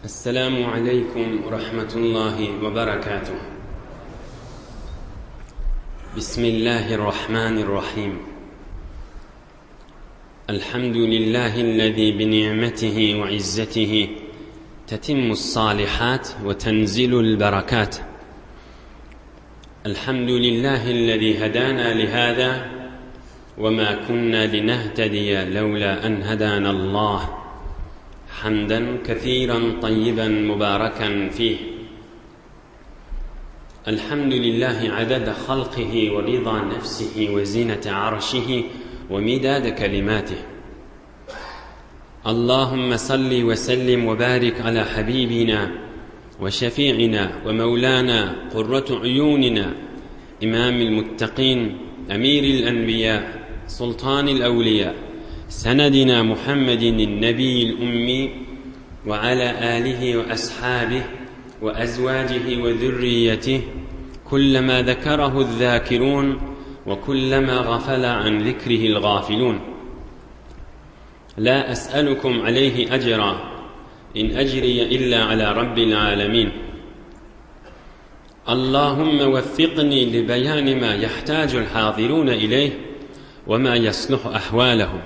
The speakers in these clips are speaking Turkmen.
السلام عليكم ورحمة الله وبركاته بسم الله الرحمن الرحيم الحمد لله الذي بنعمته وعزته تتم الصالحات وتنزل البركات الحمد لله الذي هدانا لهذا وما كنا لنهتدي لولا أن هدانا الله حمدا كثيرا طيبا مباركا فيه الحمد لله عدد خلقه ورضا نفسه وزينة عرشه ومداد كلماته اللهم صل وسلم وبارك على حبيبنا وشفيعنا ومولانا قرة عيوننا إمام المتقين أمير الأنبياء سلطان الأولياء سندنا محمد النبي الأمي وعلى آله وأصحابه وأزواجه وذريته كلما ذكره الذاكرون وكلما غفل عن ذكره الغافلون لا أسألكم عليه أجرا إن أجري إلا على رب العالمين اللهم وفقني لبيان ما يحتاج الحاضرون إليه وما يصلح أحوالهم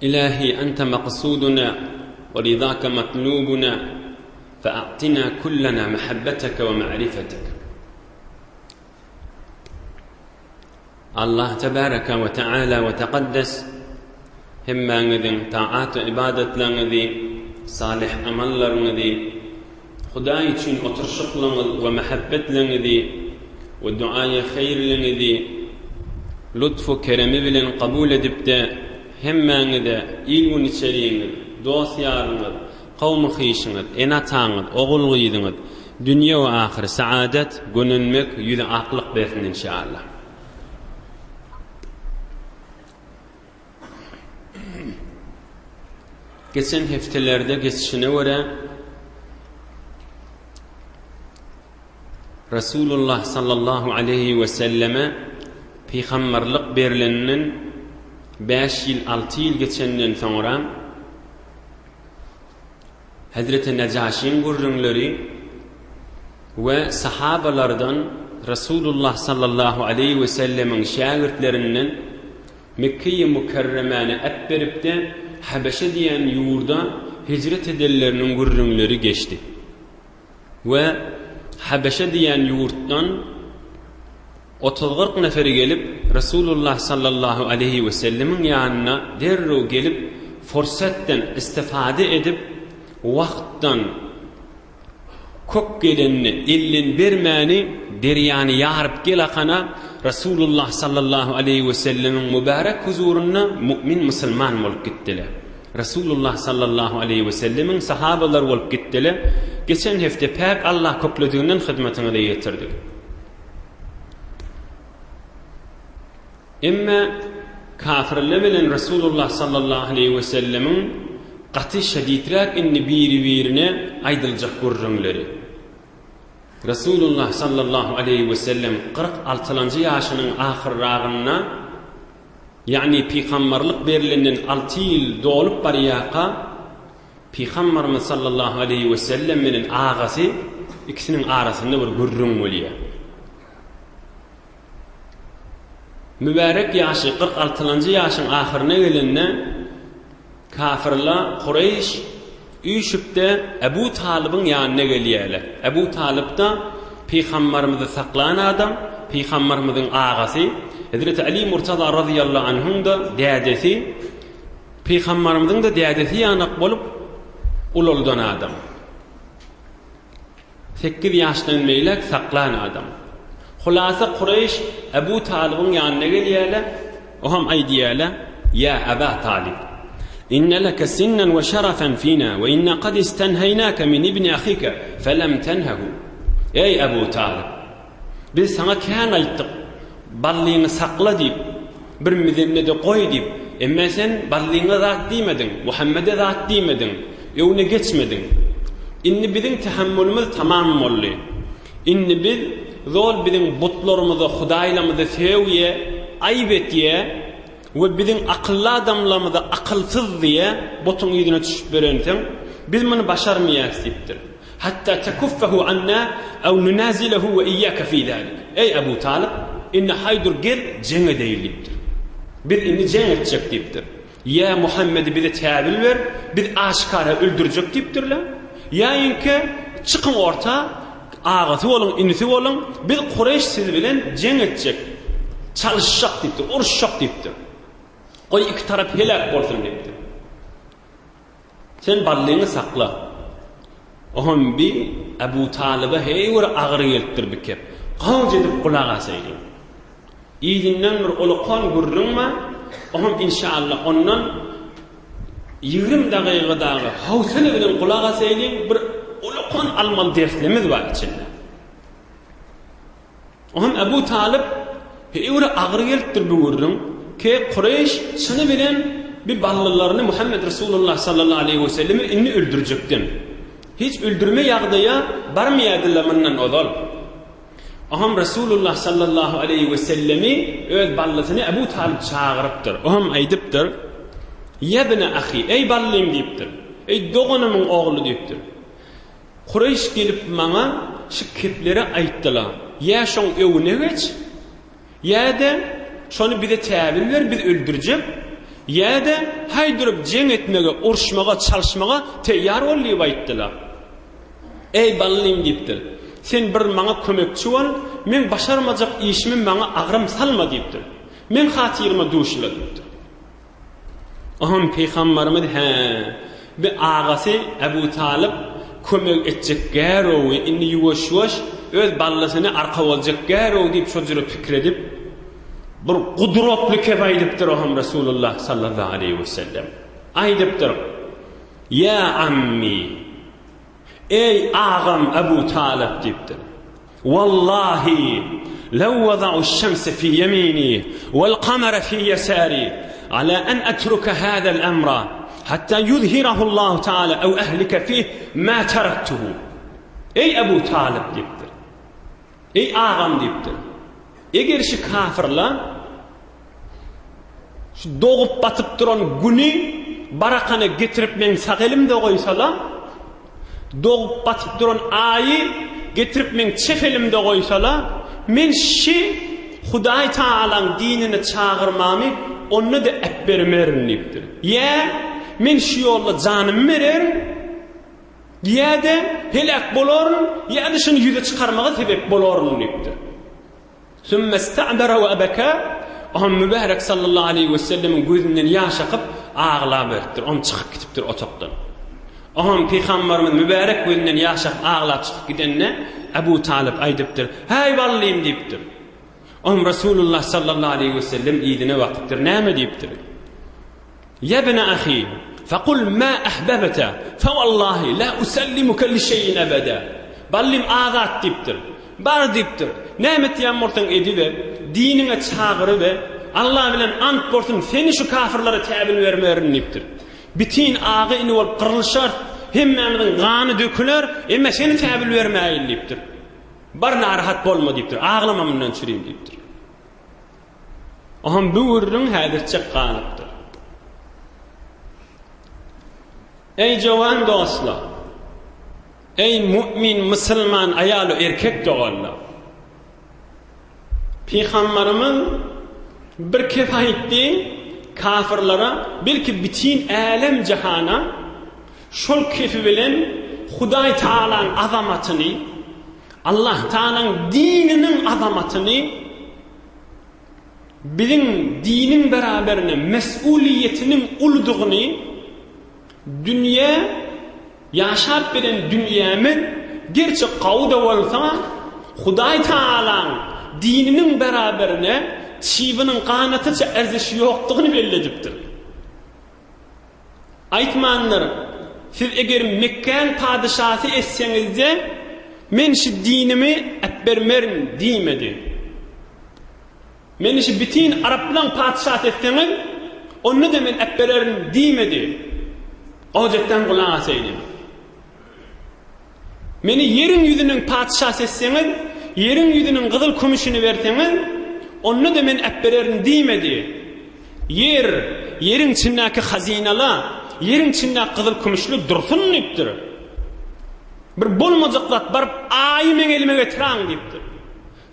إلهي أنت مقصودنا ورضاك مطلوبنا فأعطنا كلنا محبتك ومعرفتك Allah tebaraka we taala we tekaddes hemmäňiziň taat we ybadatlaryňyzy, salyh amallaryňyzy, Hudaý üçin oturyşyklaryňyz we mähebbetleňizi we duaýy haýyrlyňyzy lutfu keremi bilen kabul edipde hemmäňize il-gün içeriňiz, dost-ýaryňyz, kowmy-hyşyňyz, ene-ataňyz, ogul-gyzyňyz, Dünýe we ahyr saadat, gönenmek, ýüzi aklyk bersin inşallah. Geçen hepdelerde geçişine görä Resulullah sallallahu aleyhi we selleme pygamberlik berleninden 5 ýyl 6 ýyl geçenden soňra Hezreti Nejaşyň gürrüňleri we sahabalardan Resulullah sallallahu aleýhi we sellemiň şägirtlerinden Mekgeýi Mükerremäni äpberipde Habeşe diýen ýurda hijret edenleriniň gürrüňleri geçdi. We Habeşe diýen ýurtdan Otuz-kyrk neferi gelip, Resulullah sallallahu aleýhi wesellemiň ýanyna derrew gelip, fursatdan istifade edip, wagtdan kök gelenini elden bermäni, derýany ýaryp gelakana Resulullah sallallahu aleýhi wesellemiň mübärek huzurynda mu'min musulman bolup gitdiler. Resulullah sallallahu aleýhi wesellemiň sahabalary bolup gitdiler. Geçen hepde päk Allah köklediginden hyzmatyňyza ýetirdik. Emme kafirler bilen Resulullah sallallahu aleýhi we sellemiň gaty şedidräk indi biri-birine aýdyljak gürrüňleri. Resulullah sallallahu aleýhi we sellem 46-njy ýaşynyň ahyrragynda, ýagny pygamberlik berlenden 6 ýyl dolup barýarka, Pygamberimiz sallallahu aleýhi we sellem bilen agasy ikisiniň arasynda bir gürrüň bolýar. Mübärek ýaşy 46-njy ýaşyň ahyryna gelende kafirler Kureýş üýşüpde Ebu Talybyň ýanyna gelýärler. Ebu Talyp-da Pygamberimizi saklan adam, Pygamberimiziň agasy, Hezreti Ali Murtaza razyýallahu anhuň-da dädesi, Pygambarymyzyň-da dädesi ýanak bolup ulaldan adam. Sekiz ýaşdan beýläk saklan adam. Hulasa Kureýş Ebu Talybyň ýanyna gelýärler, o hem aýdýarlar, Ýa Eba Talyp, inne leke sinnen we şerefen fina we inna kad istenheýnake min ibni ahike felem tenhehu. Eý Ebu Talyp! Biz saňa kän aýtdyk, ballyňy sakla diýip, bir mizemde-de goý diýip, emme sen ballyňa zat diýmediň, Muhammede zat diýmediň, öňüne geçmediň. Indi biziň tähemmülimiz tamam boldy. Indi biz zol biziň butlarymyza, hudaýlarymyza sögýä, aýyp etýä we biziň akylly adamlarymyza akylsyz diýä, butuň yzyna düşüp berensiň. Biz muny başarmaýarys diýipdir. Hatta tekuffehu anna ew nunazilehu we iýýake fi zalik. Eý Ebu Talyp, indi haýdur gel jeň edeýli diýipdir. Biz indi jeň etjek diýipdir. Ýa Muhammedi bize täwil ber, biz aşgara öldürjek diýipdirler. Ýa inki çykyň orta, agasy boluň, inisi boluň, biz Kureýş siz bilen jeň etjek, çalyşjak diýipdir, uruşjak diýipdir. Goý iki tarap heläk bolsun diýipdir. Sen ballyňy sakla. Ohm bi Ebu Talyba heý bir agyr gelipdir bi kep. Gawj edip gulak asaýlyň. Yzyndan bir ulakan gürrüň bar, ohm inşallah ondan 20 dagyga dagy howsala bilen gulak asaýlyň, bir ulakan almaly derslerimiz bar içinde. Oňam Ebu Talyp heýwere agyr gelipdir bu gürrüň, ke Kureýş çyny bilen bi ballylaryny Muhammet Resulullah sallallahu aleýhi we sellemi indi öldürjekden. Hiç öldürme ýagdaýa barmaýardylar mundan ozal. Oňam Resulullah sallallahu aleýhi we sellemi öz ballysyny Ebu Talyp çagyrypdyr. Oňam aýdypdyr, Ýebne ahi, eý ballym diýipdir. Eý doganymyň ogly diýipdir. Kureýş gelip maňa şu kepleri aýtdylar, Ýa şoň öňüne geç, ýa-da şony bize täwil ber, biz öldürjek, ýa-da haý durup jeň etmege, uruşmaga, çalyşmaga teýýar bol diýip aýtdylar. Eý, ballym diýipdir, sen bir maňa kömekçi bol, meň başarmajak işimi maňa agram salma diýipdir. Meň hatyryma duşla diýipdir. Oňam pygambarymyz hä, bi agasy Ebu Talyp kömek etjek gärowy, indi ýuwaş-ýuwaş öz ballasyny arka boljak gärow diýip şol jüre pikir edip, bir gudratly kep aýdypdyr oňam Resulullah sallallahu aleýhi wesellem. Aýdypdyr, Ýa ammi! Eý, agam Ebu Talyp diýipdir. Wallahi, lew wada'u-şemse fi ýemini, wal-kamara fi ýesari, ala en etruke hâzel emra, hatta ýuzhirahu Allahu teala ew ehlike fih, ma terektuhu. Eý, Ebu Talyp diýipdir. Eý, agam diýipdir. Eger şu kafirler şu dogup batyp duran güni barakana getirip meň sag elimde goýsalar, dogup batyp duran aýy getirip meň çep elimde goýsalar, men şi Hudaý Tagalaň dinine çagyrmamy onda-da äpbermerin diýipdir. Ýa men şu ýolda janymy bererin, ýa-da heläk bolaryn, ýa-da şuny ýüze çykarmaga sebep bolaryn diýipdir. Sümme sta'bara we ebeka, Oňa mübärek sallallahu aleýhi we sellemiň gözünden ýaş akyp, aglaberipdir. Oňa çykyp gidipdir otagdan. Oňa pygamberimiz mübärek gözünden ýaş akyp aglap çykyp gidende Ebu Talyp aýdypdyr: "Häý ballym" diýipdir. Oňa Resulullah sallallahu aleýhi we sellem yzyna bakypdyr. Näme diýipdir? Ýebne ahi, fekul ma ahbebte, fewallahi la usellimuke li şeýin ebeda. Ballym azat diýipdir. Bar diýipdir. Näme etýän bolsaň ediber, diniňe çagyryber, Allah bilen ant bolsun, seni şu kafirlere täbil bermerin diýipdir. Bitin agy-ini bolup gyrlyşarys, hemmämiziň gany döküler, emma seni täbil bermäýin diýipdir. Bar narahat bolma diýipdir, aglama mundan çürim diýipdir. Oňam bu gürrüň häzirçek galypdyr. Eý jowan dostlar! Eý mu'min musulman aýal we erkek doganlar! Pygambarymyz bir kep aýtdy kafirlara, belki bitin älem jahana şol kefi bilen Hudaý Tagalaň azamatyny, Allah Tagalaň dininiň azamatyny Biziň diniň beraberinde mes'uliýetiniň uludygyny dünýä ýaşap gelen dünýämiz gerçi gawy-da bolsa, Hudaý Tagalaň dininiň beraberine çybynyň ganatyça erzişi ýokdugyny belli edipdir. Aýtmandyr, Siz eger Mekgäň padyşasy etseňizde, men şu dinimi äpbermerin diýmedi. Meni şu bütin araplaň patyşasy etseňiz, onda-da men äpbererin diýmedi. Ojetden gulak asaýlyň. Meni ýeriň ýüzüniň patyşasy etseňiz, ýeriň ýüzüniň gyzyl-kümüşini berseňiz, onda-da men äpbererin diýmedi. Ýer, ýeriň içindäki hazynalar, Ýeriň içindäki gyzyl-kümüşli dursun diýipdir. Bir bolmajak zat baryp Aýy meň elime getiraň diýipdir.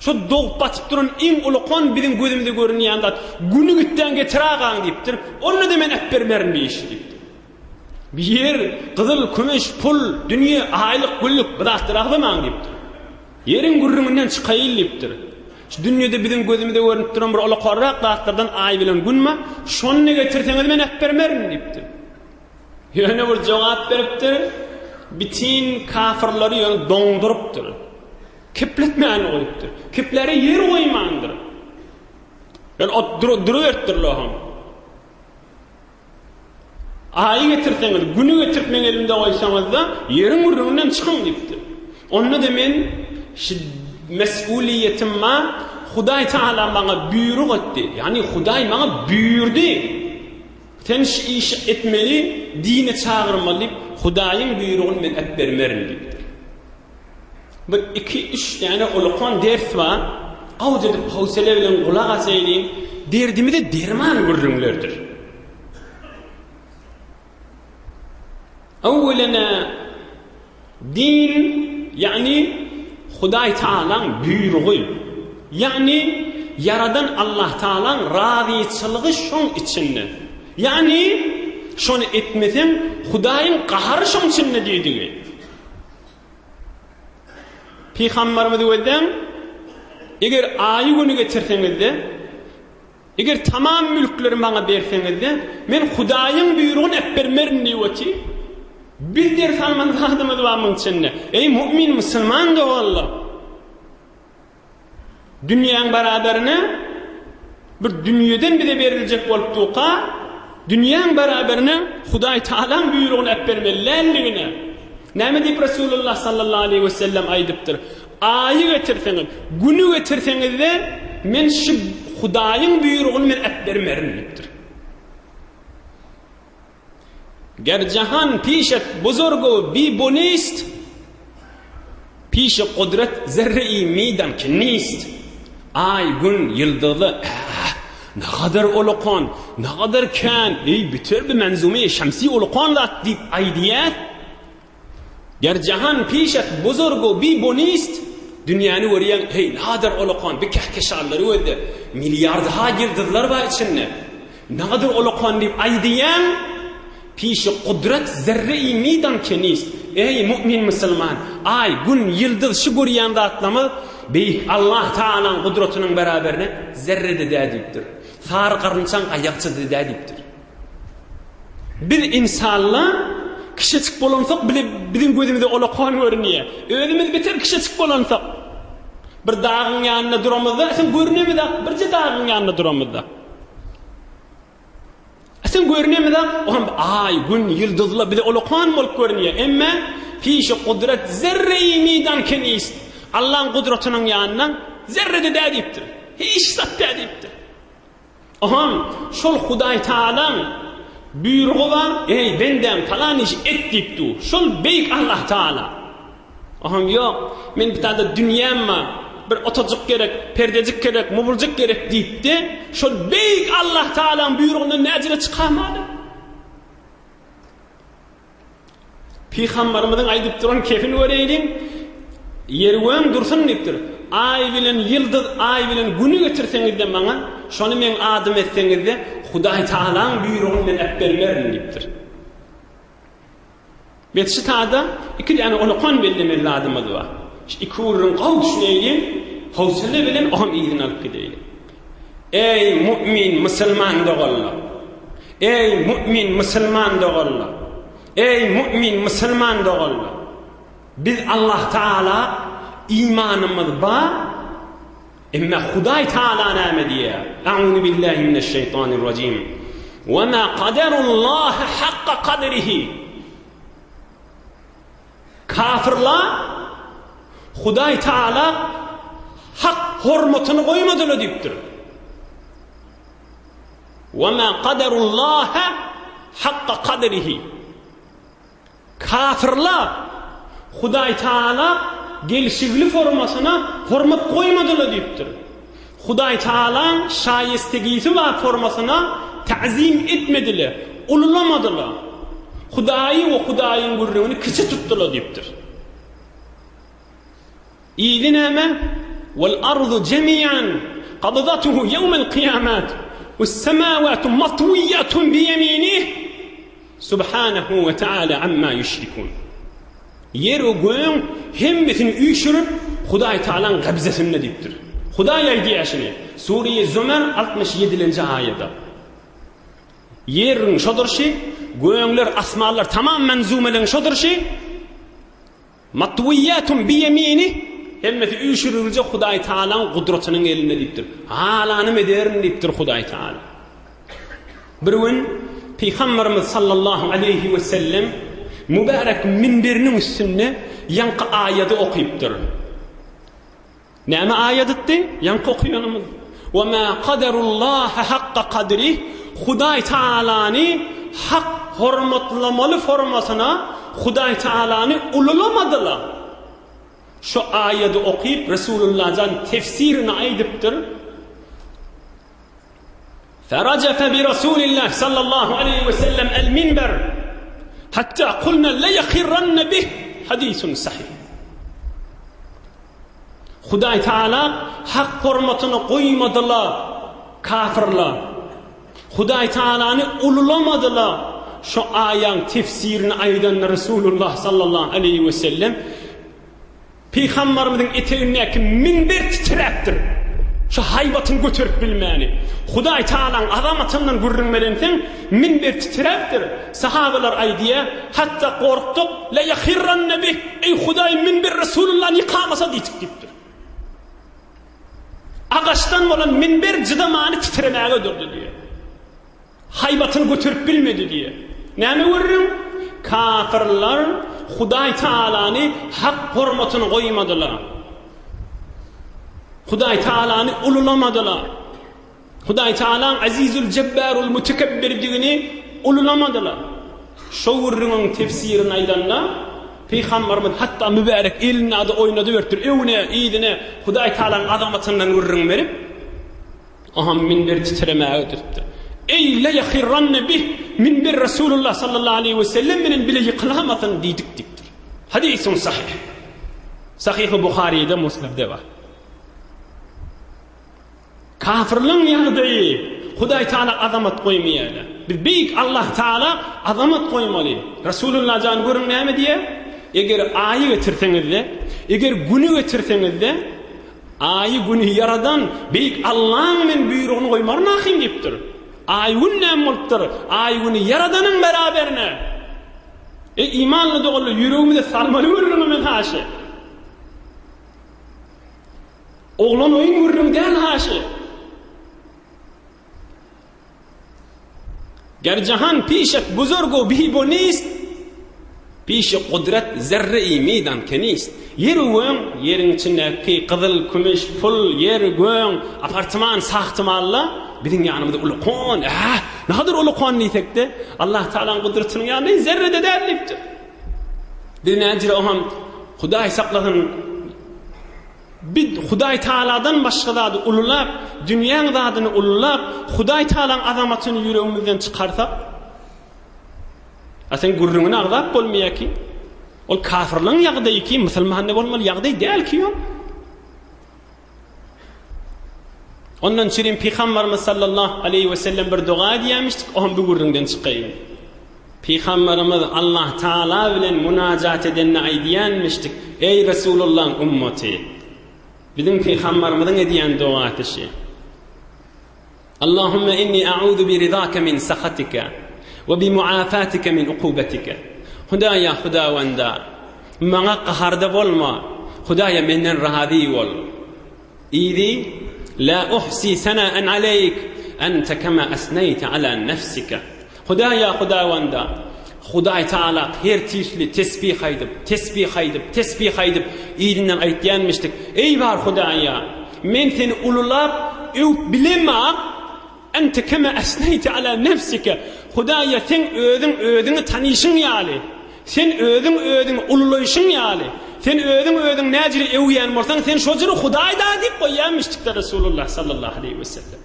Şo dogup batyp duran iň ulukan biziň gözümize görünýän zat Güni gitdäň getiragaň diýipdir. Onda-da men äpbermerin bir işi diýipdir. Bir ýer, gyzyl, kümüş, pul, dünýe, aýlyk, güllük bu zatlary agzamaň diýipdir. Ýeriň gürrüňinden çykaýyl diýipdir. Şu dünýede biziň gözümize görnüp duran bir ulakanrak zatlardan Aý bilen Gün bar, şony getirseňiz men äpbermerin diýipdir. Ýöne bir jogap beripdir, bitin kafyrlary ýöne doňdurypdyr. Kepletmän goýupdyr. Kepläre ýer goýmandyr. Ýöne ot duruberipdirler oňa. Aýy getirseňiz, Güni getirip meň elimde goýsaňyz-da, ýeriň gürrüňinden çykyň diýipdir. Onda-da men şu mes'uliýetim bar, Hudaý Tagala maňa buýruk etdi. Ýagny Hudaý maňa buýurdy. Sen şu işi etmeli, dine çagyrmaly diýip, Hudaýyň buýrugyny men äpbermerin diýipdir. Bir iki-üç däne ulukan ders bar, gawja edip howsele bilen gulak asaýlyň, derdimize derman gürrüňlerdir. Öwwelene din, ýagny Hudaý Tagalaň buýrugy, ýagny Ýaradan Allah Tagalaň razyçylygy şoň içinde. Ýagny şony etmeseň Hudaýyň gahary şoň içinde diýdigi. Pygamberimiz gözläň, eger aýy güni getirseňizde, eger tamam mülkleri maňa berseňizde, men Hudaýyň buýrugyny äpbermerin diýip otyr. Biz ders almaly zadymyz bar muň içinde. Eý mu'min musulman doganlar! Dünýäň barabarine bir dünýeden bize beriljek bolup durka, dünýäň barabarine Hudaý Tagalaň buýrugyny äpbermeli däldigine. Näme diýip Resulullah sallallahu aleýhi we sellem aýdypdyr? Aýy getirseňiz, güni getirseňiz-de, men şu Hudaýyň buýrugyny men äpbermerin diýipdir. Ger jahan pişet buzurg-u bi bunist, Pişi kudret zerre-i midan ki nist. Aý, gün, ýyldyzlar, äh, nagadar ulukan, nagadar kän, eý, biter bi menzume-i şemsi ulukan zat diýip aýdýas. Ger jahan pişet buzurg-u bi bunist, Dünýäni görýäň, heý, nagadar ulukan, bi kehkeşanlary gözle, milliardha ýyldyzlar bar içinde. Nadir ulukan diýip aýdýan, Pişi gudrat zerre-i midan kenist. Eý, mu'min musulman! Aý, gün, ýyldyz şu görýän zatlarymyz Beýik Allah Tagalaň gudratynyň beraberine zerre-de däl diýipdir. Sary garynçaň aýakçysy däl diýipdir. Biz insanlar kişejik bolansak bile biziň gözümize ulakan görünýär. Özümiz beter kişejik bolansak bir dagyň ýanynda duramyzda, sen görünemizak, birje dagyň ýanynda duramyzda. Sen görünemizak, oňam aý, gün, ýyldyzlar bize ulakan bolup görünýär. Emme pişi gudrat zerre-i midan kenist. Allaň gudratynyň ýanynda zerre-de däl diýipdir. Hiç zat däl diýipdir. Oňam şol Hudaý Tagalaň buýrugy bar, eý bendäm palan işi et diýip dur. Şol beýik Allah Tagala. Oňam ýok, men bir tada dünýäm bar, bir otajyk gerek, perdejik gerek, mubuljyk gerek diýipdi. Şol beýik Allah Tagalaň buýrugyndan näjele çykamady. Pygambarymyzyň aýdyp duran kefini göreýliň. Ýer göň dursun diýipdir. Aý bilen ýyldyz, aý bilen güni getirseňizde maňa, şony meň adym etseňizde, Hudaý Tagalaň buýrugyny men äpbermerin diýipdir. Biz şu tada iki däne ulakan bellemeli zadymyz bar. Şu iki gürrüň gowy düşüneýliň, howsala bilen oňam yzyny alyp gideýliň. Eý, mu'min musulman doganlar! Eý, mu'min musulman doganlar! Eý, mu'min musulman doganlar! Biz Allah Taala imanymyz bar, emma Hudaý Taala näme diýýär? A'uzu billahi mineşşeýtanirrajim. Wa ma kaderullaha hakka kadrihi. Kafirler Hudaý Taala hak hormatyny goýmadylar diýipdir. Wa ma kaderullaha hakka kadrihi. Kafirler Hudaý Taala gelşigli formasyna hormat goýmadylar diýipdir. Hudaý Taalaň şaýestegisi bar formasyna ta'zim etmediler, ululamadylar. Hudaýy we Hudaýyň gürrüňini kiçi tutdular diýipdir. Yzy näme? Wal ardu jemi'an qabdatuhu ýewmel kyýamat wes-semawatu matwiýatun biýeminih Subhanahu we taala amma ýüşrikun. Ýer we gögüň hemmesini üýşürip Hudaý Tagalaň gabzasynda diýipdir. Hudaý aýdýar şuny. Sure-i Zümer 67-nji aýada. Ýeriň şodurşy, gögler, asmanlar tamam manzumeleň şodurşy. Matwiýatun biýeminih, hemmesi üýşüriljek Hudaý Tagalaň gudratynyň elinde diýipdir. Halanymy ederin diýipdir Hudaý Tagala. Bir gün Pygamberimiz sallallahu aleýhi we sellem mübärek minberiniň üstünde ýaňky aýady okypdyr. Näme aýadytdy? Ýaňky okaýanymyz. Wa ma kadarullaha hakka kadrih, Hudaý Tagalany hak hormatlamaly formasyna Hudaý Tagalany ululamadylar. Şu aýady okyp Resulullah jan tefsirini aýdypdyr. Ferajafa bi Rasulillah sallallahu aleýhi we sellem el minber hatta kulna la yahirranna bih hadisun sahih. Hudaý Taala hak hormatyny goýmadylar kafirler. Hudaý Taalany ululamadylar. Şu aýaň tefsirini aýdan Resulullah sallallahu aleýhi we sellem Pygambarymyzyň etegindäki minber titräpdir. Şu haýbatyny göterip bilmäni. Hudaý Tagalaň azamatyndan gürrüň berenseň, minber titräpdir. Sahabalar aýdýar, Hatda gorkduk, La ýahirranne bih, Eý Hudaý, minber Resulullany ýykamasa diýdik diýipdir. Agaçdan bolan minber jydamany titremäge durdy diýýär. Haýbatyny göterip bilmedi diýýär. Näme görüň? Kafirler Hudaý Taalany hak hormatyny goýmadylar. Hudaý Taalany ululamadylar. Hudaý Taalaň Azizul Jebbarul Mutekebbirdigini ululamadylar. Şo gürrüňiň tefsirini aýdanda Pygamberimiz hatda mübärek elini ady oýnady beripdir. Öňüne, yzyna Hudaý Taalaň azamatyndan gürrüň berip, Oňam minber titremäge tutupdyr. Eý, la ýahirranne bih, minber Resulullah sallallahu aleýhi we sellem bilen bile ýykylamasyn diýdik diýipdir. Hadisun sahyh. Sahyhy Buharyda, Muslimde bar. Kafirliň ýagdaýy Hudaý Taala azamat goýmaýar. Biz beýik Allah Taala azamat goýmaly. Resulullah jan görüň näme diýýär? Eger aýy getirseňizde, eger güni getirseňizde, Aýy-güni ýaradan Beýik Allaň men buýrugyny goýmaryn ahyn diýipdir. Aý-gün näme bolupdyr? Aý-güni ýaradanyň beraberine. Eý, imanly doganlar, ýüregimize salmaly gürrüňi men haşy. Oglan oýun gürrüň däl haşy. Ger jahan pişet buzurg u bibo nist, Pişi gudret zerre-i meýdan ke nist. Ýer u göň, ýeriň içindäki gyzyl, kümüş, pul, ýer, göň, apartman, sahtymanla biziň ýanymyzda ulukon, äh, nahadyr ulukon diýsek-de, Allah Tagalaň gudratynyň ýanynda zerre-de däl diýipdir. Biz näjire oňam Hudaý saklasyn, Biz Hudaý Tagaladan başga zady ululap, dünýäň zadyny ululap, Hudaý Tagalaň azamatyny ýüregimizden çykarsak, a sen gürrüňini agzap bolmaýar ki, ol kafirligiň ýagdaýy ki, musulmanda bolmaly ýagdaý däl ki ol. Ondan çürim Pygamberimiz sallallahu aleýhi we sellem bir doga edýärmişdik, o hem bu gürrüňden çykaýyn. Pygamberimiz Allah Taala bilen munajat edende aýdýanmyşdyk, Eý Resulullahyň ummaty! Biziň pygamberimiziň edýän dogasy şi. Allahumma inni a'uzu bi ridaka min sahatika we bi muafatika min ukubatika. Hudaýa Hudawanda, maňa gaharda bolma, Hudaýa menden razy bol. Yzy, La uhsi sena'en aleýk, ente kema esneýte ala nefsike. Hudaýa Hudawanda, Hudaý Tagala her tüýsli tesbih aýdyp, tesbih aýdyp, tesbih aýdyp, yzyndan aýtýanmyşdyk, Eý bar Hudaýa, men seni ululap, öwüp bilemok, ente kema esneýte ala nefsike, Hudaýa seň özüň özüňi tanyşyň ýaly, Sen özüň özüňi ululaýşyň ýaly, sen özüň özüňi näjüre öwýän bolsaň, sen şo jüre Hudaý-da diýip goýýarmyşdykda Resulullah sallallahu aleýhi we sellem.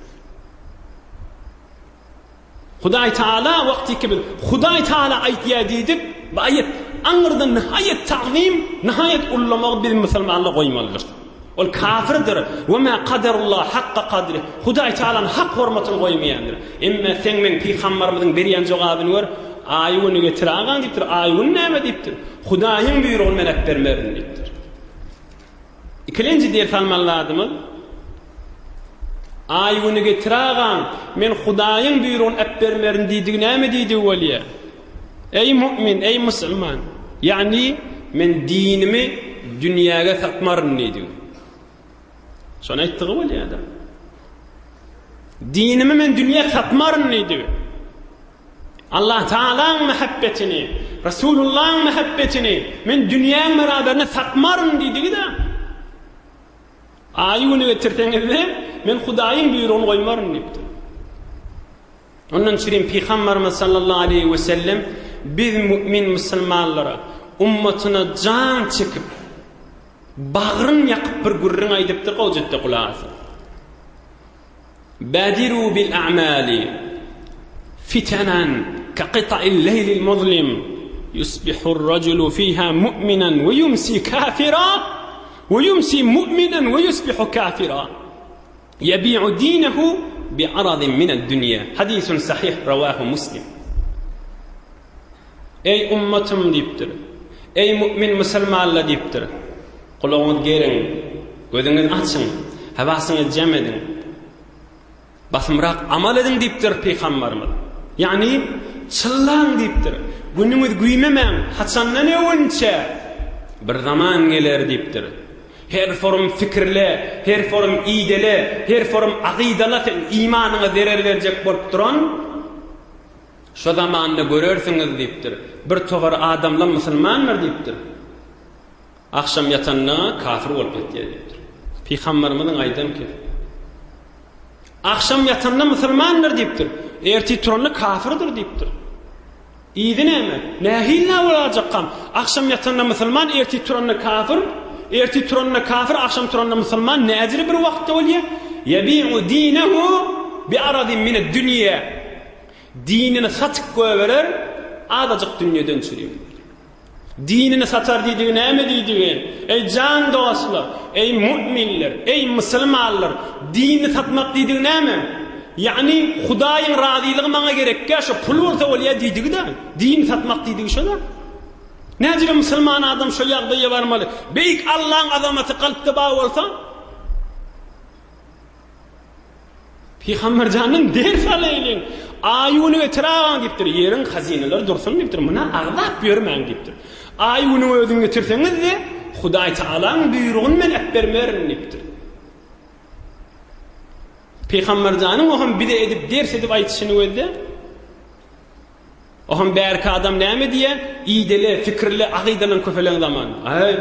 Hudaý Taala wagtyky biz Hudaý Taala aýtýar diýdik, bu aýat aňyrdan nihaýat tagzym, nihaýat ullamagy biz musulmanlar goýmalydyrys. Ol kafirdir. We ma kadarullah hakka kadri. Hudaý Taalanyň hak hormatyny goýmaýandyr. Emme seň meň pygambarymyzyň berýän jogabyny gör. Aý güni getir agaň diýipdir. Aý gün näme diýipdir. Hudaýyň buýrugyny men äpbermerin diýipdir. Ikilenji ders almaly zadymyz, Aý güni getir agam, men Hudaýyň buýrugyny äpbermerin diýdigi näme diýdigi bolýar? Eý mu'min, eý musulman, ýagny men dinimi dünýäge satmaryn diýdigi. Şony aýtdygy bolýar-da. Dinimi men dünýä satmaryn diýdigi. Allah Tagalaň mähebbetini, Resulullahyň mähebbetini men dünýäň beraberine satmaryn diýdigi-de. Aýy güni getirseňiz-de, men Hudaýyň buýrugyny goýmaryn diýipdir. Ondan çürim Pygamberimiz sallallahu aleýhi we sellem biz mümin musulmanlara ummatyna jan çekip, bagryn ýakyp bir gürrüň aýdypdyr, gowjatda gulak asyň. Badiru bil a'mali fitanan ka qita'il leýlil muzlim yusbihur rajulu fiha mu'minan we yumsi kafira we yumsi mu'minan we yusbihu kafira yabi'u dinehu bi'aradin mined dünýa hadisun sahih rawahu muslim Eý ummatym diýipdir. Eý mu'min musulmanlar diýipdir. Gulagyňyzy geriň, gözüňizi açyň, hawasyňyzy jem ediň. Basymrak amal ediň diýipdir pygambarymyz. Ýagny çyllaň diýipdir. Günüňiz güýmemäň, haçandan öwünçä bir zaman geler diýipdir. Her forum fikirle, her forum idele, her forum agydala sen imanyňa zerer berjek bolup duran Şo zamanda görersiňiz diýipdir. Bir towar adamlar musulmandyr diýipdir. Agşam ýatanda kafir bolup ýatýar diýipdir. Pygamberimiziň aýdan ki. Agşam ýatanda musulmandyr diýipdir. Ertir turanda kafirdir diýipdir. Yzy näme? Nähili nä bolajakkam? Agşam ýatanda musulman, ertir turanda kafir, ertir turanda kafir, agşam turanda musulman näjili bir wagtda bolýar? Ýebi'u dinehu bi aradin mined dünýä. Dinini satyp goýberer, azajyk dünýeden çürim. Dinini satar diýdigi näme diýdigi? Eý jan dostlar, eý mu'minler, eý musulmanlar, dinini satmak diýdigi näme? Ýagny Hudaýyň razylygy maňa gerekkä, şo pul bolsa bolýa diýdigi-de, din satmak diýdigi şo-da. Näjele musulman adam şo ýagdaýa barmaly? Beýik Allaň azamaty kalpda bar bolsa, Pygamber jandan ders alaýlyň. Aý-güni getir agaň diýipdir. Ýeriň hazynalary dursun diýipdir. Muna agzap ýörmäň diýipdir. Aý-günüň özüni getirseňiz-de, Hudaý Tagalaň buýrugyny men äpbermerin diýipdir. Pygamber janyň o hem bize edip ders edip aýdyşyny gözle. Oham bärki adam näme diýýä? Idele, fikirle, agydalan köpelen zaman. Aý,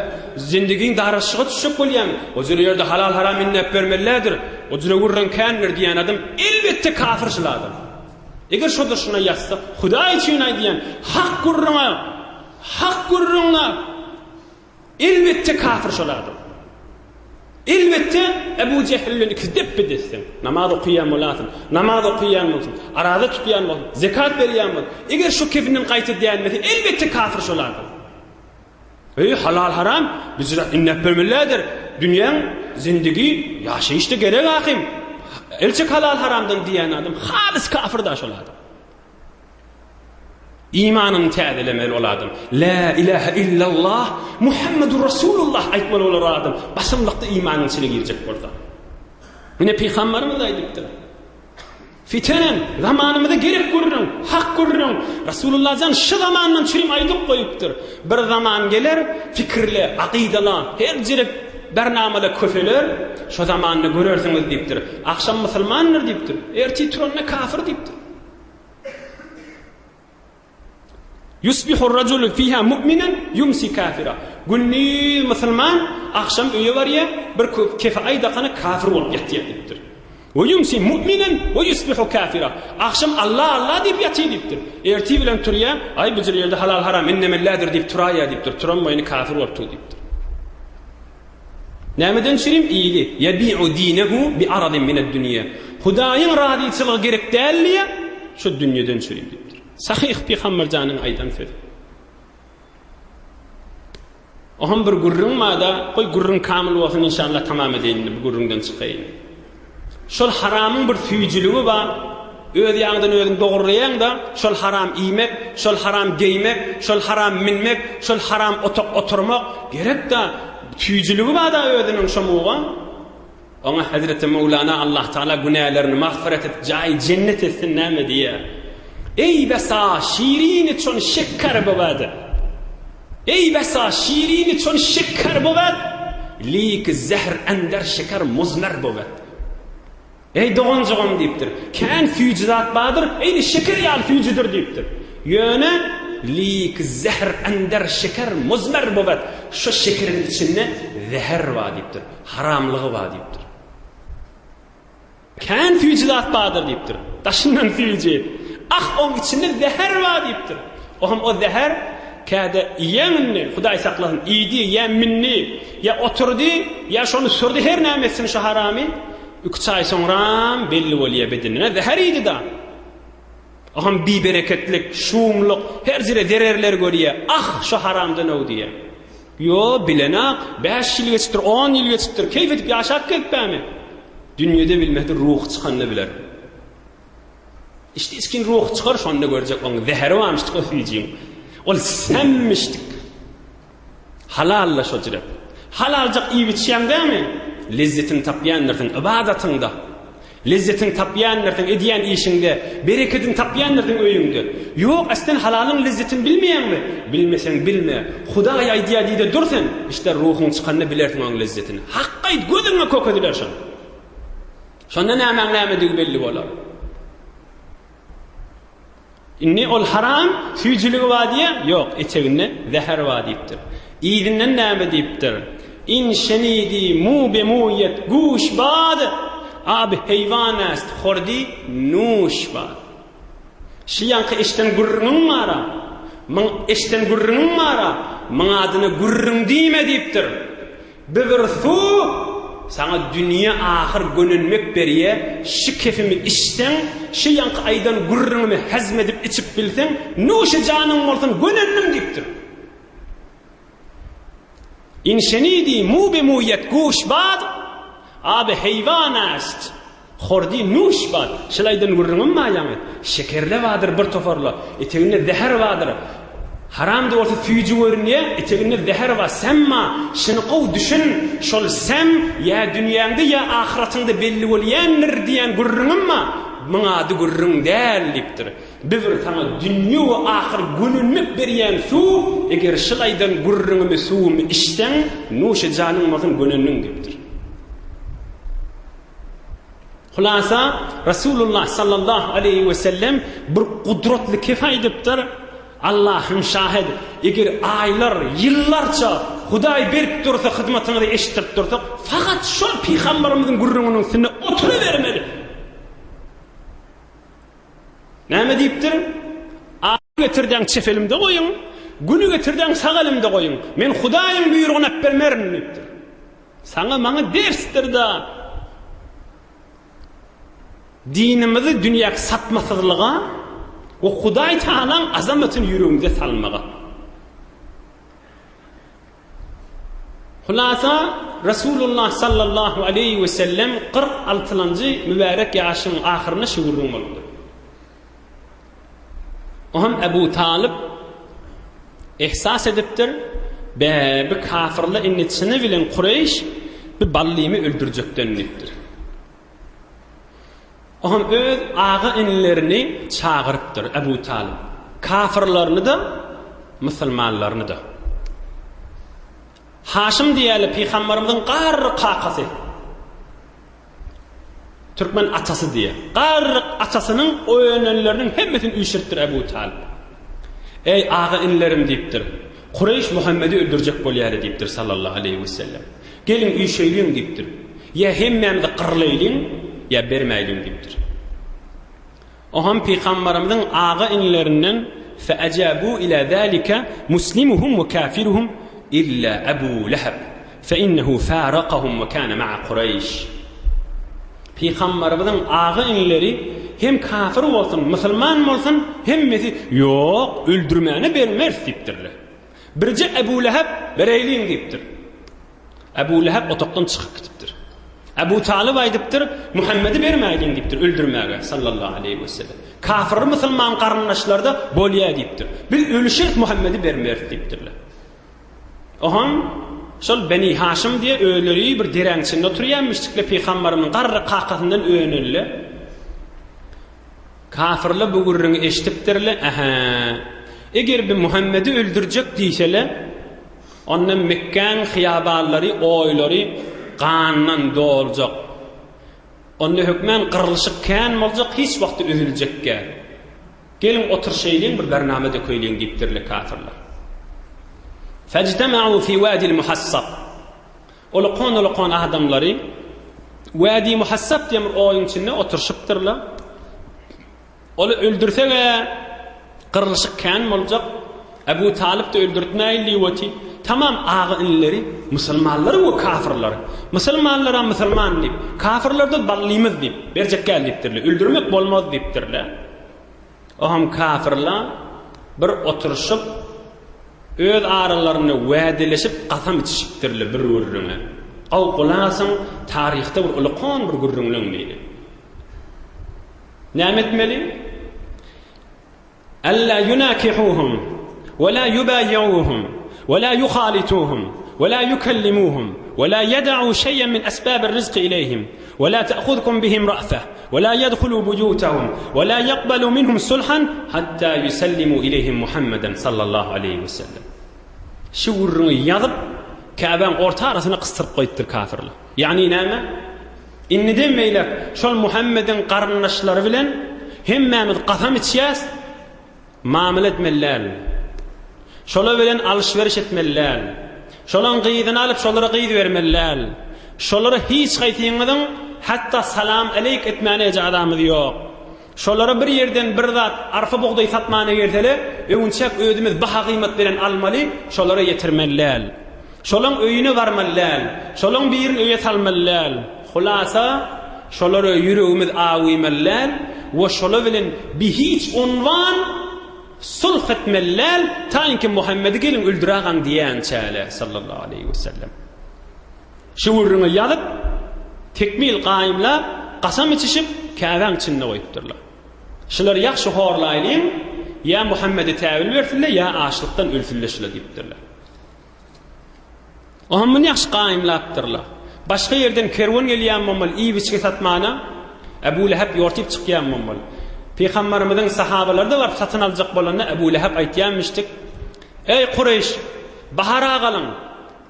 zindigiň daraşyga düşjek bolýaň. O jüre ýerde halal-haram indäp bermelidir. O jüre gürrüň kändir diýýän adam elbetde kafir şul adam. Eger şo-da şuna ýatsa, Hudaý üçin aýdýan, hak gürrüňe, hak gürrüňe Elbetde kafir şol adam. Elbetde Ebu Jehil bilen ikisi depbe-dessin. Namaz okaýan bolasyn, namaz okaýan bolsun, araza tutýan bolsun, zekat berýän bolsun. Eger şu kefinden gaýta dänmese, elbetde kafir şol adam. Eý, halal haram, bizler innep bermelidir. Dünýäň zindigi, ýaşaýyşda gerek ahym. Elçek halal haramdan diýen adam halys kafir da şol adam. Imanyny täzelemeli ol adam. Lä ilähe illallah, Muhammedur Rasulullah aýtmaly bolar ol adam. Basymlykda imanyň içine girjek bolsa. Ine pygamberimiz aýdypdyr. Fitenen zamanymyza gerek gürrüň, hak gürrüň. Rasulullah jan şu zamandan çürim aýdyp goýupdyr. Bir zaman geler, fikirle, akydala, her jere bernamada köseler, şo zamanda görersiňiz diýipdir. Agşam musulmandyr diýipdir. Ertir turanda kafir diýipdir. Yusbihur rajulu fiha mu'minen yumsi kafira. Gündiz musulman, agşam öýe barýar, bir kefe aý dakana kafir bolup ýatýar diýipdir. We yumsi mu'minen we yusbihu kafira. Agşam Allah Allah diýip ýatyr diýipdir. Ertir bilen turýar, aý bu ýerde halal haram innemelladir diýip turaýar diýipdir. Turan boýny kafir bolup tur diýipdir. Nämeden çürim iydi? Yebi'u dinehu bi aradin mined dünýe. Hudaýyň razyçylygy gerek däl diýýär. şu dünýeden çürim diýipdir. Sahyh Pygamber janyň aýdan sözi. Oham bir gürrüň barda, goý gürrüň kamyl bolsun inşallah tamam edeýin indi bu gürrüňden çykaýyn. Şol haramyň bir süýjüligi bar. Öz ýaňydan özüň dogurlaýaň-da, şol haram iýmek, şol haram geýmek, şol haram minmek, şol haram otak oturmak gerek-da, süýjüligi bar-da özüniň şomuga. Oňa Hezreti Möwlana Allah Tagala günälerini magfyret edip jaýy jennet etsin näme diýýär? Eý besa şirini çon şeker bowad. Eý besa şirini çon şeker bowad, lik zehr ender şeker muzmer bowad. Eý doganjygym diýipdir. Kän süýji zat bardyr, eýni şeker ýaly süýjüdir diýipdir. Ýöne lik zehr ender şeker muzmer bowad. Şo şekeriň içinde zäher bar diýipdir. Haramlygy bar diýipdir. Kän süýji zat bardyr diýipdir. Daşyndan süýji. Ah, oň içinde zäher bar diýipdir. O hem o zäher käde iýen indi, Hudaý saklasyn, iýdi, ýa mindi, ýa oturdy, ýa şony sürdi, her näme etsin şu haramy, iki-üç aý soňram belli bolýar bedenine, zäher iýdi-da. O hem bibereketlik, şumluk, her jere zererler görýär. Ah, şu haramdan-ow diýýär. Ýo, bilenak, bäş ýyl geçipdir, on ýyl geçipdir, keýp edip ýaşap gezipbämi? Dünýede bilmedi, ruhy çykanda biler. Içdi içgin ruhy çykar, şonda görjek oň zäheri barmyşdyk o süýjiň. Ol semmişdik. Halal-la şo jürek. Halaljak iýip-içýäň dämi? Lezzetini tapýandyrsyň ybadatyňda. Lezzetini tapýandyrsyň edýän işiňde, berekedini tapýandyrsyň öýüňde. Ýok, äslen halalyň lezzetini bilmeýäňmi? Bilmeseň bilme. Hudaý aýdýar diý-de dur sen. Işde ruhuň çykanda bilersiň oň lezzetini. Hak aýt, gözüňe kökeziler şony. Şonda nämäň nämedigi belli bolar. Indi ol haram, süýjüligi bar diýýär, ýok, eteginde zäher bar diýipdir. Yzyndan näme diýipdir? In şenidi mu be muýet guş bad, ab heýwan est hordi nuş bad. Şi ýaňky eşden gürrüňiň bar-a, myň eşden gürrüňiň bar-a, myň adyna gürrüň diýme diýipdir. Bi bir suw saňa dünýe ahyr gönenmek berýä, şi kefimi içseň, şi ýaňky aýdan gürrüňimi hezm edip içip bilseň, nuşy janyň bolsun, gönendim diýipdir. In şenidi mu be muýet guş bad, aby heýwan ast. Hordi nuş bar. Şul aýdan gürrüňim bar ýaňy. Şekerle bardyr bir toparla. Eteginde zäher bardyr. Haram-da bolsa süýji görünýär, eteginde zäher bar, säm bar. Şuny gowy düşün, şol säm ýa dünýäňde, ýa ahyratyňda belli bolýandyr diýen gürrüňim bar. Muň ady gürrüň däl diýipdir. Bi bir saňa dünýe we ahyr gönenmek berýän suw, eger şul aýdan gürrüňimi, suwumy içseň, nuşy janyň bolsun gönendiň diýipdir. Hulasa, Resulullah sallallahu aleýhi we sellem bir gudratly kef aýdypdyr, Allahym şahed, eger aýlar, ýyllarça Hudaý berip dursa, hyzmatyňyzy eşitdirip dursak, fakat şol pygamberimiziň gürrüňiniň üstünde oturybermeli. Näme diýipdir? Aýy getirdeň çep elimde goýuň, Güni getirdeň sag elimde goýuň. Men Hudaýyň buýrugyny äpbermerin diýipdir. Saňa maňa dersdir-da. Dinimizi dünýäki satmasyzlyga we Hudaý Tagalaň azamatyny ýüregimize salmaga. Hulasa, Resulullah sallallahu aleýhi we sellem 46-njy mübärek ýaşynyň ahyrynda şu gürrüň bolupdyr. O hem Ebu Talyp ihsas edipdir, Be, bi kafyrlar indi çyny bilen Kureýş bi ballymy öldürjekden diýipdir. O hem öz aga-inilerini çagyrypdyr Ebu Talyp. Kafyrlaryny-da, musulmanlaryny-da. Haşym diýýärler pygamberimiziň garry kakasy. Türkmen atasy diýýär. Garry atasynyň önenleriniň hemmesini üýşüripdir Ebu Talyp. Eý, aga-inilerim diýipdir. Kureýş Muhammedi öldürjek bolýar diýipdir sallallahu aleýhi wesellem. Geliň üýşeýliň diýipdir. Ýa hemmämizi gyrlaýlyň, ýa bermäýliň diýipdir. Oňam pygambarymyzyň aga-inilerinden feejabu ila zalika muslimuhum we kafiruhum illa Abu Leheb feinnehu farakahum we kana ma'a Kureýş. Pygambarymyzyň aga-inileri. Hem kafir bolsun, musulman bolsun, hemmesi ýok, öldürmäne bermeris diýipdirler. Birje Ebu Leheb bereýliň diýipdir. Ebu Leheb otagdan çykyp gidipdir. Ebu Talyp aýdypdyr, Muhammedi bermäýliň diýipdir, öldürmäge, sallallahu aleýhi we sellem. Kafir musulman garyndaşlarda bolýa diýipdir. Biz ölüşeris Muhammedi bermeris diýipdirler. Oham şol Beni Haşym diýe özleri bir deräň içinde oturýanmyşdykle pygambarymyň garry kakasyndan önenle. Kafirler bu gürrüňi eşidipdirle, ähä. Eger bi Muhammedi öldürjek diýsele, onda Mekgäň hyýabanlary, oýlary gandan doljak. Onda hökmän gyrlyşyk kän boljak, hiç wagtda üzüljekgä. Geliň oturşaýlyň bir bernama dökeýliň diýipdirler kafirler. Fejtema'u fi wadil muhassab. Ulkan-ulkan adamlary Wadi Muhassab diýen bir oýuň içinde oturşypdyrlar. Oly öldürseg-ä gyrlyşyk kän boljak. Ebu Talyp-da öldürtmäýin diýip oty. Tamam aga-inileri, musulmanlary we kafirlary. Musulmanlara musulman diýip, kafirlerde ballymyz diýip, berjek gel diýipdirler. Öldürmek bolmaz diýipdirler. Oham kafirler bir oturyşyp, öz aralarynda wädeleşip kasam içişipdirler bir gürrüňe. Gaw gulasyň taryhda bir ulukan bir gürrüňleň biri. Näme etmeli? Alla yunakihuhum we la yubayi'uhum we la yuhalituhum we la yukellimuhum we la yeda'u şey'en min esbabir rizqi ileyhim we la ta'khudhukum bihim ra'fe we la yedhulu buyutahum we la yaqbalu minhum sulhan hatta yusellimu ileyhim Muhammeden sallallahu aleyhi we sellem. Şu gürrüňi ýazyp, Käbäň orta arasyna gysdyryp goýupdyr kafirler. Ýagny näme? Indiden beýläk şol Muhammediň garyndaşlary bilen hemmämiz kasam içýäs, mamla etmeli däl. Şolar bilen alyş-beriş etmeli däl. Şolaň gyzyny alyp şolara gyz bermeli däl. Şolara hiç haýsyňyzyň hatda salam aleýk etmäne ejazamyz ýok. Şolara bir ýerden bir zat arpa bugdaý satmana gelsele, öňünçäk özümiz baha gyýmat bilen almaly, şolara ýetirmeli däl. Şolaň öýüne barmaly däl. Şolaň birini öýe salmaly däl. Hulasa, şolara ýüregimiz awymaly däl we şolar bilen bihiç unwan sulh etmeli däl, taýynki Muhammedi geliň öldüragaň diýänçäle, sallallahu aleýhi we sellem. Şu gürrüňi ýazyp, tekmil gaýymlap, kasam içişip, Käbäň içinde goýupdyrlar. Şulary ýagşy horlaýlyň, ýa Muhammede täwil bersinler, ýa açlykdan ölsünler şular diýipdirler. Oňa muny ýagşy gaýymlapdyrlar. Başga ýerden kerwen gelýän bolmaly, iýip-içgi satmana, Ebu Leheb ýortyp çykýan bolmaly. Pygambarymyzyň sahabalary-da baryp satyn aljak bolanda Ebu Leheb aýtýanmyşdyk, Eý, Kureýş, bahara galyň!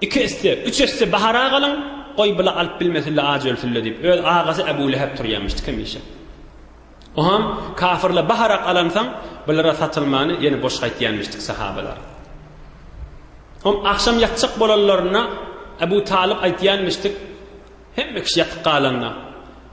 Iki esse, üç esse bahara galyň, goý bula alyp bilmesinler, aç ölsünler diýip, öz agasy Ebu Leheb turýanmyşdyk hemişe. Oham kafirler baharak alansaň, bulara satylmany ýene boş gaýtýanmyşdyk sahabalar. Hom agşam ýatjak bolanlarynda Ebu Talyp aýtýanmyşdyk, Hemme kişi ýatyp galanda,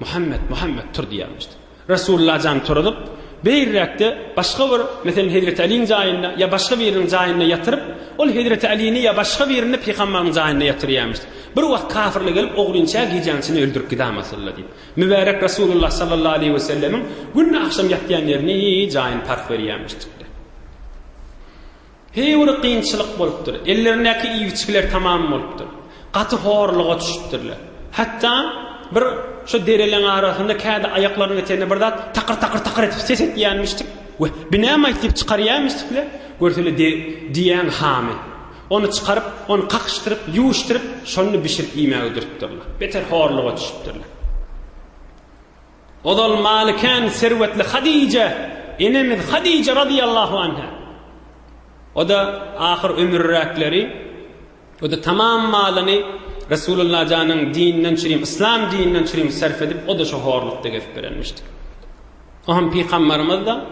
Muhammet, Muhammet tur diýýärmişdi. Resulullah jan turuzyp, beýräkde başga bir, meselem, Hezreti Alyň jaýynda ýa başga biriniň jaýynda ýatyryp, ol Hezreti Alyny ýa başga birini pygambaryň jaýynda ýatyrýarmyşdy. Bir wagt kafirler gelip, ogrynça gijäň içinde öldürip gidamasynlar diýip. Mübärek Resulullah sallallahu aleýhi we sellemiň günde agşam ýatýan ýerini, jaýyny parh berýärmişdikler. Heý bir kynçylyk bolupdyr. Ellerindäki iýip-içgiler tamam bolupdyr. Gaty horluga düşüpdirler. Hatda bir şo dereleň arasynda käde aýaklarynyň eteginde bir zat takyr-takyr-takyr edip ses etýänmişdik. We bi näme-aýt diýip çykarýanmişdikler. Görsele diýäň hamy. Ony çykaryp, ony kakyşdyryp, ýuwuşdyryp, şony bişirip iýmäge dürtdürler. Beter horluga düşüpdirler. Ozal maly kän serwetli Hadije enemiz Hadije razyýallahu anha. O-da ahyr ömürräkleri, o-da tamam malyny Resulullah janyň dininden çürim, yslam dininden çürim sarf edip, o-da şo horlukda gezip berenmişdi. O hem pygambarymyz-da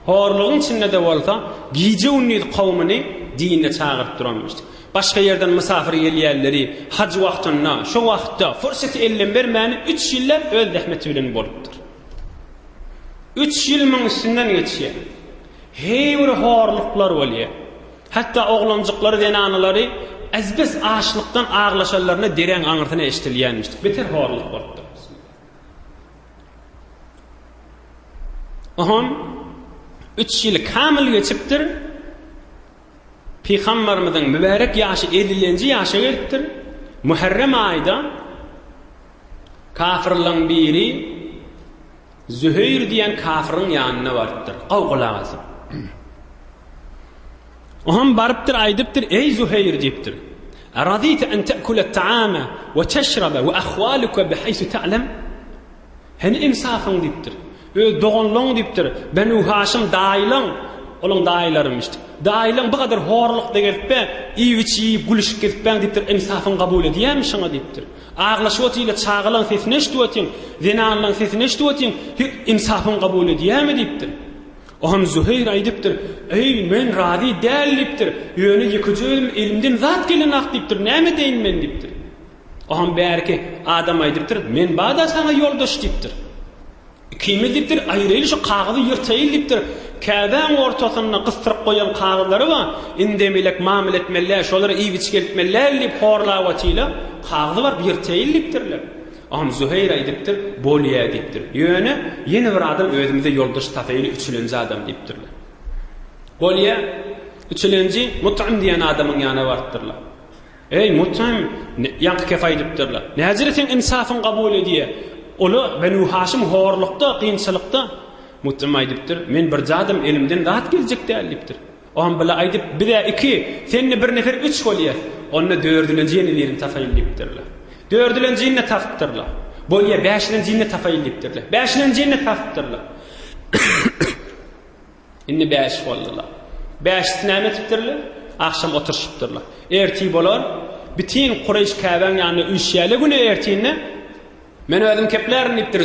horlugyň içinde-de bolsa gije-gündiz kowumyny dinine çagyryp duranmyşdy. Başga ýerden mysafyr gelýänleri haj wagtynda, şo wagtda fursaty elden bermäni üç ýylläp öz zähmeti bilen bolupdyr. Üç ýyl muň üstünden geçýär. Heý bir horluklar bolýar. Hatda oglanjyklary, zenanalary azbes açlykdan aglaşanlarynda deräň aňyrsyna eşdilýänmişdi. Beter horluk bolupdyr. Oňam üç ýyl kamyl geçipdir. Pygambarymyzyň mübärek ýaşy ellilenji ýaşa gelipdir. Muharrem aýda kafyrlaryň biri Züheýr diýen kafyryň ýanyna barypdyr. Gowy gulak asyp. Oňam barypdyr, aýdypdyr, Eý Züheýr diýipdir. Arazite en te'kule ta'ama we teşrabe we ahwaluke bihaýsu ta'lem? Hany ynsabyň diýipdir. Öz doganlaň diýipdir. Benu Haşym daýylaň, olaň daýylarymyş. Daýylaň bu gadar horlukda gezipbe, iýip-içip, gülüşip gezipbäň diýipdir, ynsabyň kabul edýärmi şoňa diýipdir. Aglaşyp otyla çagalaň sesini eşidip otyň, zenanlaň sesini eşidip otyň, ynsabyň kabul edýärmi diýipdir. Oňam Züheýr aýdypdyr, Eý, men razy däl diýipdir, ýöne ýekeje özüm elimden zat gelenak diýipdir, näme edeýin men diýipdir. Oňam bärki adam aýdypdyr, Men bada saňa ýoldaş diýipdir. Ikimiz diýipdir, aýraýly şu kagyzy ýyrtaýyl diýipdir. Käbäň ortasynda gysdyryp goýan kagyzlary bar, indem elek mamla etmeli däl, şolary iýip-içip gelipmeli däl diýip horlap otyla, kagyzy baryp ýyrtaýyl diýipdirler. Oňam Züheýr aýdypdyr, Bolýa diýipdir. Ýöne, ýene bir adam özümize ýoldaş tapaýyly üçülenji adam diýipdirler. Bolýa, üçülenji Mut'ym diýen adamyň ýanyna barypdyrlar. Eý, Mut'ym, ýaňky kef aýdypdyrlar. Näjere seň ynsafyň kabul edýä? Ola Benu Haşym horlukda, kynçylykda. Mut'ym aýdypdyr, Men birje adam, elimden zat geljek däl diýipdir. Oňam bile aýdyp, Biz-ä iki, sen-de bir nefer üç bolýas. Onda dördülenji ýene birini tapaýyn diýipdirler. Dördülenjini-de tapypdyrlar. Bolýa, bäşilenjini-de tapaýyn diýipdirler. Bäşilenjini-de tapypdyrlar. Indi bäş boldular. Bäşisi näme etipdirler? Agşam oturyşypdyrlar. Ertir bolar, bütin Kureýş Käbäň ýanyna üýşýärler güne ertinde. Men özüm keplärin diýipdir.